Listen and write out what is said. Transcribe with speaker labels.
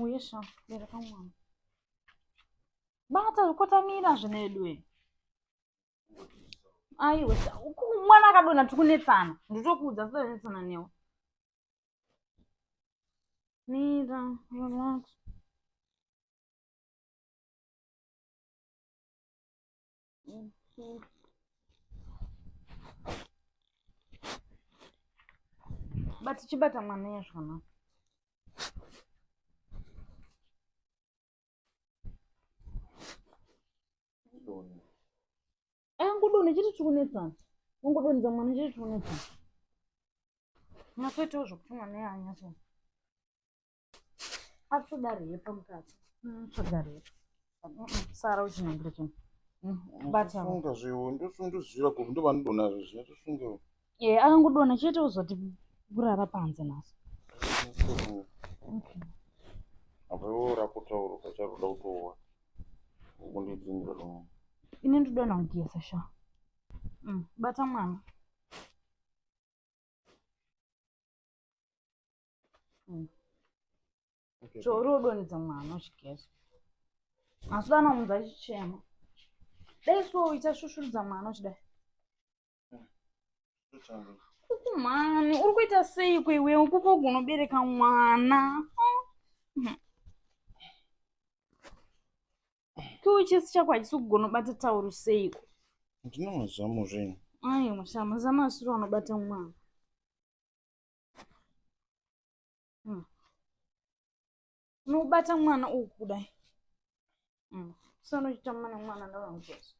Speaker 1: Uye sha, bereka mwana. Bata kotamira zvinedu. Aiwe, mwana akadonha tikunetsana. Nditokuudza sitanetsana newe. Mira, relax. But chibata mwana iye zvakanaka. Angodonha chete chikunetsana. Ungodonhedza mwana chete chikunetsana. Nyatsoitawo zvekuti mwana iye anyatso. Atoda repa mukadzi. Tsvaga repa. Sara uchinyangira chinhu. Bata.
Speaker 2: Sunga zviwo ndosunduziva kuti ndovanodonha zvo zvinotosunga.
Speaker 1: Eh, akangodonha chete uzoti kurara panze nhasi. Okay.
Speaker 2: Apa iwe rakutaura ukacharoda kutowa. Ukundidzingira rumwe.
Speaker 1: Ini ndodonha kugeza sha. Bata mwana. Zvauri wodonhedza mwana uchigeza. Asi dana munhu achichema. Dai so uita shushuridza mwana uchidai. Kuku mhani, uri kuita seiko iwewe? Kuku unobereka mwana. Kiwe chisi chako hachisi kugona kubata tauro seiko?
Speaker 2: Ndine mazamu zvenyu.
Speaker 1: Ayi musha, mazamu asiri anobata mwana. Unobata mwana uku kudai. So unochita mwana mwana ndava mugeza.